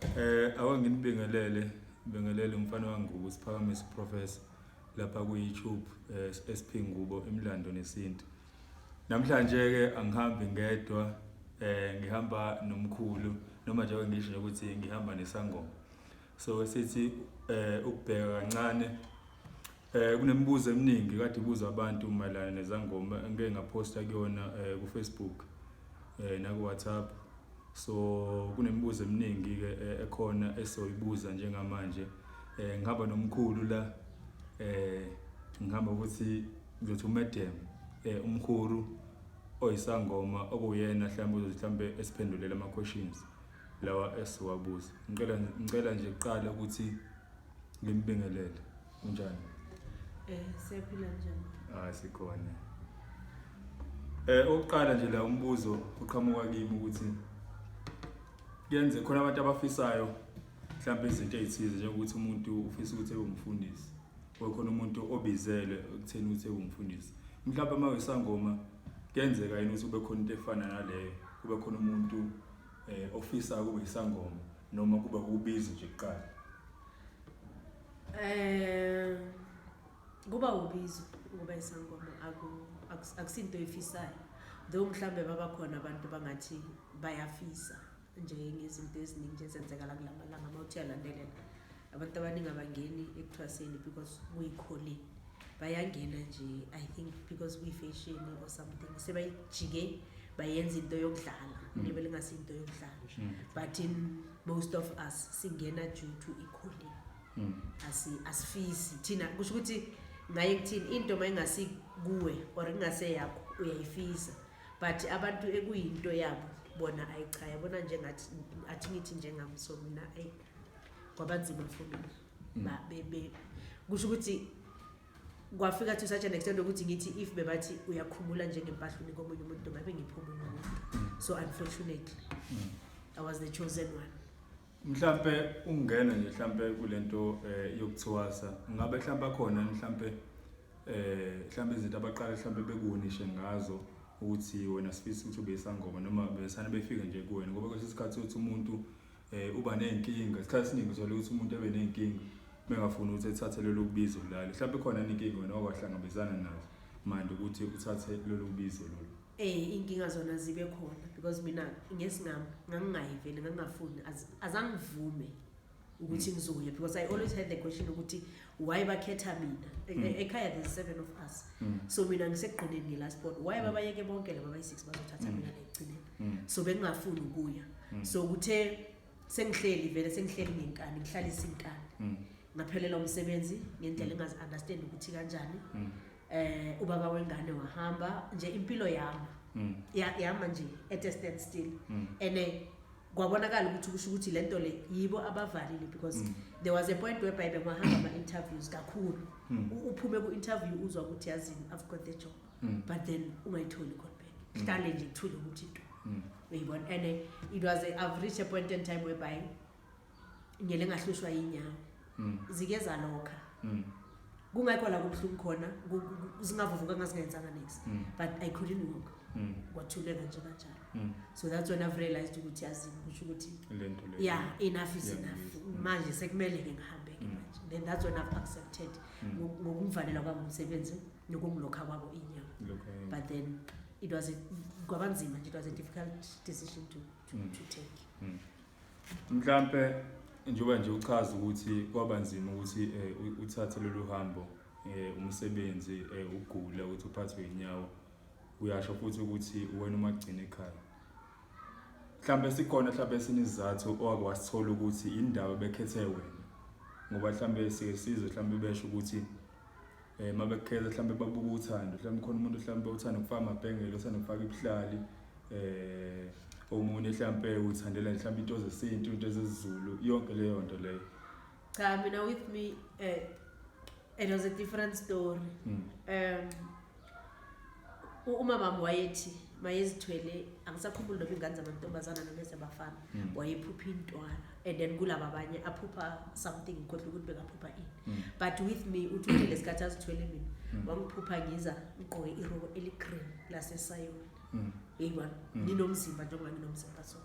Ake nginibingelele, ngibingelele umfana wangubo siphakamise uProfessor lapha ku YouTube SP Ngubo imlando nesintu. Namhlanje ke angihambi ngedwa, ngihamba nomkhulu noma nje ngisho nje ukuthi ngihamba nesangoma. So sithi ukubheka kancane, kunemibuzo eminingi kade ibuzwa abantu mayelana nezangoma engike ngaphosta kuyona ku Facebook naku WhatsApp. So kunemibuzo eminingi ke ekhona esoyibuza njengamanje. Ngihamba nomkhulu la, ngihamba ukuthi ngizothi umadam, umkhulu oyisangoma okuyena mhlawumbe uzothi mhlawumbe esiphendulela ama questions lawa esiwabuza. Ngicela nje kuqala ukuthi ngimbingelele. Unjani? Siyaphila, njani? Ah, sikhona. Oqala nje la umbuzo uqhamuka kimi ukuthi kuyenze khona abantu abafisayo mhlawumbe izinto ezithize, njengokuthi umuntu ufisa ukuthi ebe umfundisi, khona umuntu obizelwe ekutheni ukuthi ebe umfundisi. Mhlawumbe uma uyisangoma kuyenzeka yini ukuthi kube khona into efana naleyo, kube khona umuntu ofisa kube isangoma noma kube ubizo nje kuqala? Kuba ubizo ukuba isangoma, akusinto oyifisayo. Though mhlambe baba khona abantu bangathi bayafisa njengezinto eziningi nje ezenzekala kulamalanga, uma uthi uyalandelela abantu abaningi abangeni ekuthwaseni because kuyi-calling, bayangena nje, I think, because kuyi-fashion or something, sebayijike bayenza into yokudlala nebe lingasinto yokudlala. But in most of us singena due to i-calling. Asifisi thina, kusho ukuthi ngaye kuthini into uma ingasi kuwe or ingaseyakho uyayifisa, but abantu ekuyinto yabo bona ayicha, yabona, njengathi athi ngithi njengami, so mina ayi, kwabanzima for mina. Kusho ukuthi kwafika to such an extent ukuthi ngithi if bebathi uyakhumula njengempahla unika omunye umuntu, ngabe ngipha omunye umuntu. So unfortunately I was the chosen one. Mhlambe ungena nje mhlambe kulento yokuthwasa, ngabe mhlambe akhona mhlambe izinto abaqala mhlambe bekuwonishe ngazo ukuthi wena sifisa ukuthi ube isangoma, noma besana befike nje kuwena? Ngoba kwesinye isikhathi uthi umuntu uba nezinkinga, isikhathi esiningi uthola ukuthi umuntu ebe nezinkinga bengafuni ukuthi ethathe lolu bizo lalo. Mhlambe khona inkinga wena okwahlangabezana nazo manje ukuthi uthathe lolu bizo lolu? Inkinga zona zibe khona because mina ngesingami ngangingayi vele, ngangingafuni, azangivume ukuthi ngizoya because I always had the question ukuthi why bakhetha mina. Ekhaya there's seven of us, so mina ngisekugcineni, nge-last born. Why babayeke bonke laba bayi-six bazothatha mina la ekugcineni? So bengingafuni ukuya. So kuthe sengihleli vele, sengihleli ngenkani, ngihlalisa inkani, ngaphelelwa umsebenzi ngendlela engazi-understand ukuthi kanjani. Ubaba wengane wahamba nje, impilo yami yama nje at a stand still and kwabonakala ukuthi kusho ukuthi lento le yibo abavalile because there was a point whereby bengwahamba ama-interviews kakhulu. Uphume ku-interview uzwa ukuthi yazini, I've got the job, but then ungayitholi callback, hlale nje kuthule ukuthi into uyibona. And it was a, I've reached a point in time whereby ngiyele ngahlushwa yinyawo, zike zalokha, kungekho la kubuhlungu khona, zingavuvuka ngazingenzanga next, but I couldn't walk. Kwathuleka nje kanjalo. So that's when I've realized ukuthi yazini, kusho ukuthi lento le yeah, enough is enough. Manje sekumele-ke ngihambe-ke manje. Then that's when I've accepted ngokungivalela kwabo umsebenzi nokungilokha kwabo inyawo. Lokho, But then it was a kwabanzima nje, it was a difficult decision to take. Mhlambe njengoba nje uchaza ukuthi kwaba nzima ukuthi uthathe lolu hambo, umsebenzi, ugula, ukuthi uphathwe inyawo, uyasho futhi ukuthi wena uma kugcina ekhaya. Mhlambe sikhona mhlambe esinye isizathu owake wasithola ukuthi indaba bekhethe wena, ngoba mhlambe sike sizwe mhlambe besho ukuthi mabekukhetha mhlambe babuka uthando, mhlambe khona umuntu mhlambe uthanda ukufaka amabhengele, uthanda ukufaka ibuhlali, omunye mhlambe uthandela mhlambe into zesintu, into zesiZulu, yonke leyo nto leyo. Cha, mina with me it was a different story. Umama wayethi mayezithwele, angisakhumbuli noma ingane zamantombazana noma ezabafana, wayephupha intwala and then kulaba abanye aphupha something, ngikhohlwa ukuthi bekaphupha ini. But with me uthi uthi lesikhathi azithwele mina, wangiphupha ngiza ngigqoke iroko eli-green lasesayoni. Yayibona, nginomzimba njengoba nginomzimba, so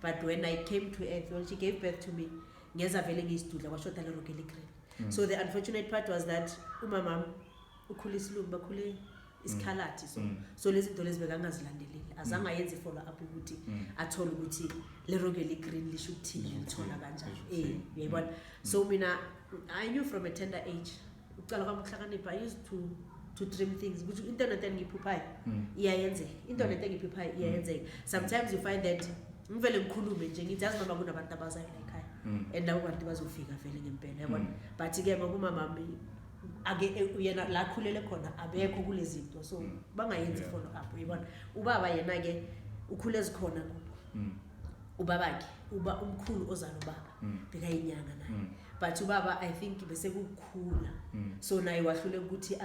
but when I came to earth, when she gave birth to me, ngeza vele ngiyisidudla, kwashoda lelo eligreen. So the unfortunate part was that umamam ukhule isilungu, bakhule isikhalathi, so so lezi zinto lezi bekangazilandeleli, azange ayenze i-follow up ukuthi athole ukuthi le rock eligreen lisho ukuthini, Lisho lithola ukuthini, kanjani. Lisho ukuthini. Uyayibona, so mina I knew from a tender age, ukucala kwami ukuhlakanipha, I used to dream things, ukuthi into nento engiyiphuphayo iyayenzeka, into nento engiyiphuphayo iyayenzeka. Sometimes you find that ngivele ngikhulume nje, ngithi, yazi mama, kunabantu abazayo la ekhaya, and labo bantu bazofika vele ngempela, yabona. But-ke ngoba umamami ake yena la akhulele khona abekho kule zinto, so bangayenzi follow up, uyibona. Ubaba yena-ke ukhule ezikhona kubo. Ubabakhe, uba umkhulu ozala ubaba, bekayinyanga naye. But ubaba, I think bese kukhula, so naye wahluleka ukuthi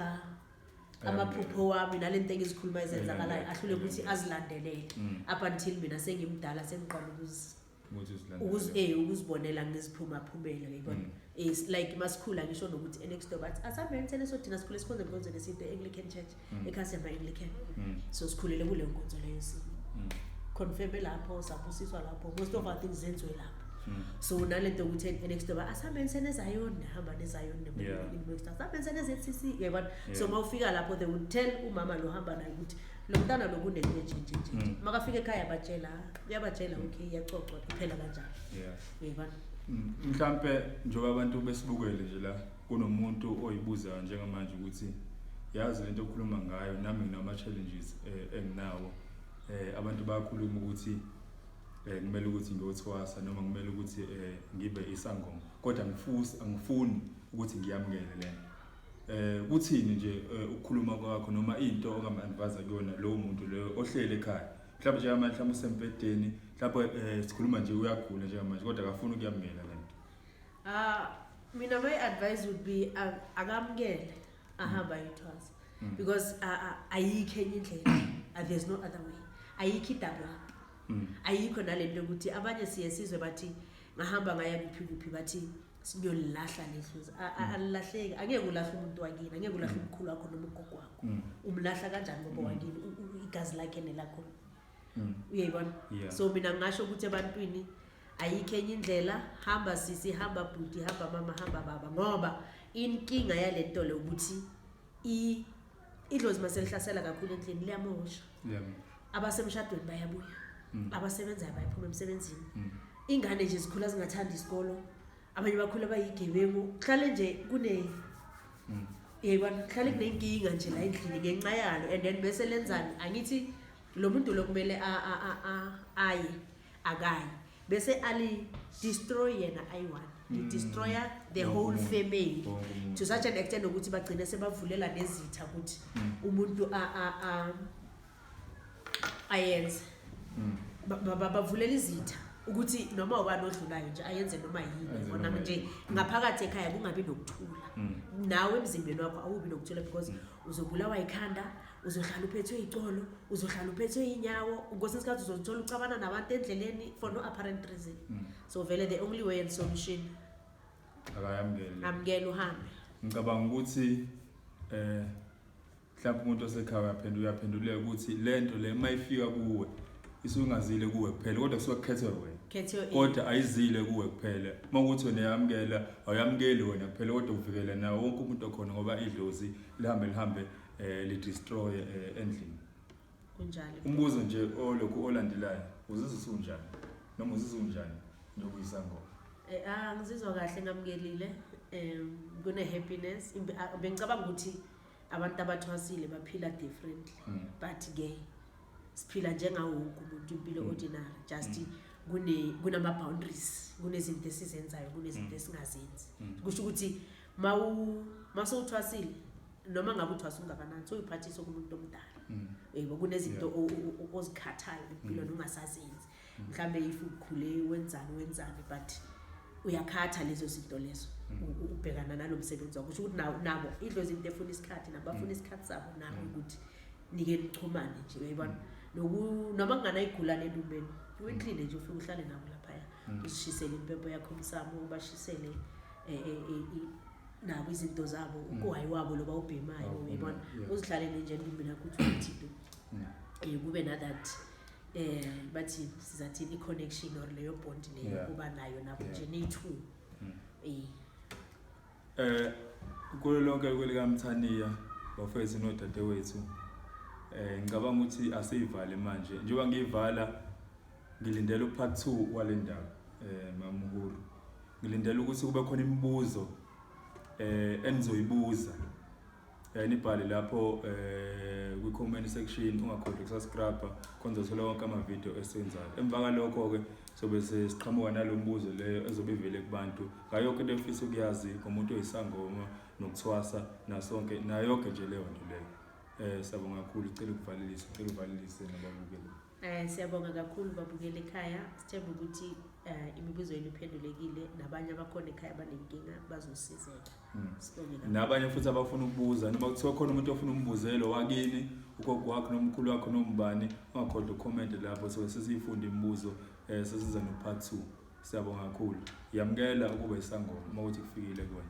amaphupho wami nalento engizikhuluma ezenzakalayo, ahlule ukuthi azilandelele, up until mina sengimdala, sengiqala Ukuthi uzilandele. Ukuzibonela ngiziphumaphumela, uyayibona. It's like masikhula, ngisho nokuthi next door bathi asihambeni thene, so thina sikhule sikhonze enkonzweni yesintu, e-Anglican Church. Ekhaya siyama-Anglican. So sikhulele kule nkonzo leyo, confirme lapho, sabusiswa lapho, most of our things zenziwe lapho. So nalento yokuthi next door asihambeni senezayoni, hamba nezayoni, next door asihambeni sene-ZCC, uyayibona. So uma ufika lapho, they would tell umama lo hamba naye ukuthi lo mntana lo kunento enje nje nje. Makafika ekhaya batshela, uyabatshela, okay, iyacocwa, iphela kanjalo. Uyayibona. Mhlampe njengoba abantu besibukele nje la, kunomuntu oyibuzayo njengamanje ukuthi, yazi lento okhuluma ngayo, nami nginama challenges enginawo. Abantu bayakhuluma ukuthi kumele ukuthi ngiyothwasa noma kumele ukuthi ngibe isangoma, kodwa ngifusi angifuni ukuthi ngiyamukele lento. Kuthini nje ukukhuluma kwakho noma into ongam-advise kuyona lowo muntu leyo ohleli ekhaya, mhlawumbe njengamanje, mhlawumbe usembhedeni, mhlawumbe sikhuluma nje uyagula njengamanje, kodwa akafuni ukuyamukela lento? Ah, mina my advice would be akamukele, ahamba ayithwasa, because ayikho enye indlela. There's no other way, ayikho i-double up. Ayikho nalento yokuthi abanye siye sizwe bathi ngahamba ngaya kuphi kuphi, bathi siyolilahla lehlozi. Alilahleki, angeke ulahle umuntu wakini, angeke ulahle umkhulu wakho noma ugogo wakho. Umlahla kanjani ngoba wakini, igazi lakhe nelakho? Uyayibona? Yeah. So mina ngingasho ukuthi ebantwini ayikho enye indlela. Hamba sisi, hamba bhuti, hamba mama, hamba baba, ngoba inkinga yalento le ukuthi idlozi maselihlasela kakhulu endlini liyamosha. Abasemshadweni bayabuya, abasebenzayo bayaphuma emsebenzini, ingane nje zikhula zingathanda isikolo, abanye bakhula bayigebengu, kuhlale nje kune yayibona, kuhlale kunenkinga nje la endlini ngenxa yalo. And then bese lenzani? Angithi lo muntu lo kumele aye, akayi, bese ali destroy yena ayi-one, li-destroya the Wonke whole umuntu. family, Wonke umuntu. to such an extent ukuthi bagcine sebavulela nezitha ukuthi umuntu ayenze, bavulela izitha ukuthi noma ubani odlulayo nje ayenze noma yini. Ayenze Yabona noma nje yini. Ngaphakathi ekhaya kungabi nokuthula. Nawe emzimbeni wakho awubi nokuthula, because uzobulawa ikhanda, uzohlala uphethwe icolo, uzohlala uphethwe inyawo, kwesinye isikhathi uzothola ucabana nabantu endleleni for no apparent reason. So vele the only way and solution, Akayamukele. Amukele, uhambe. Ngicabanga ukuthi mhlawumbe umuntu osekhaya uyaphenduleka ukuthi lento le mayifika kuwe isuke ingazile kuwe kuphela, kodwa kusuke kukhethwe wena. Khethiwe. Kodwa ayizile kuwe kuphela. Uma kuthi wena uyamukela, awuyamukeli wena kuphela, kodwa uvikela nawo wonke umuntu okhona, ngoba idlozi lihambe lihambe li destroy endlini. Kunjalo. Umbuzo nje olokhu olandelayo, uzizwa usunjani noma uzizwa unjani njengoba uyisangoma? Ngizizwa kahle, ngamukelile. Kune happiness. Bengicabanga ukuthi abantu abathwasile baphila differently, but ke siphila njengawo wonke umuntu impilo ordinary, just kunama boundaries, kunezinto esizenzayo, kunezinto esingazenzi. Kusho ukuthi mawuthwasile, noma ngabe uthwasa ungakanani, soyiphathisa kumuntu omdala. Yebo, kunezinto ozikhathayo empilweni ungasazenzi. Mhlambe if ukhule wenzani wenzani, but uyakhatha lezo zinto lezo, ubhekana nalomsebenzi wakho. Kusho ukuthi nabo idlozi into efuna isikhathi, nabo bafuna isikhathi sabo nabo, ukuthi nike nichumane nje, uyayibona. Noma kunganayigulane endumbeni, uyiclean nje, ufike uhlale nabo laphaya, uzishisele impepho yakho umsamo, ubashisele nabo izinto zabo, ugwayi wabo lo bawubhemayo, uyayibona. Uzihlalele nje endumbeni yakho, uthi uthi do. Kube na that bathi sizathini, i-connection or leyo bond leyo kuba nayo nabo nje niyi-two. Kulo lonke kwelikaMthaniya, bafethu nodadewethu, ngicabanga ukuthi asiyivale manje. Njengoba ngiyivala, ngilindele u-part 2 wale ndaba, Mamhuru. Ngilindele ukuthi kube khona imibuzo enizoyibuza. Nibhale lapho kwi-comment section, ungakhohlwa uku-subscribe khona uzothola wonke ama-video esiwenzayo. Emva kwalokho-ke sobe sesiqhamuka nalo mbuzo leyo ezobe ivele kubantu ngayo yonke into efisa ukuyazi ngomuntu oyisangoma nokuthwasa nasonke nayo yonke nje leyo nto leyo. Siyabonga kakhulu, cela ukuvalelisa, cela uvalelise nababukeli. Siyabonga kakhulu babukeli ekhaya. Sithemba ukuthi imibuzo yenu iphendulekile, nabanye abakhona ekhaya abanenkinga bazosizeka. Sibonge kakhulu. Nabanye futhi abafuna ukubuza, noma kuthiwa khona umuntu ofuna umbuzelo wakini, ugogo wakho nomkhulu wakho nombani, ungakhohlwa uku-comment lapho, sobe sesiyifunda imibuzo, sesiza no-part 2. Siyabonga kakhulu. Yamukela ukuba isangoma uma kuthi kufikile kuwena.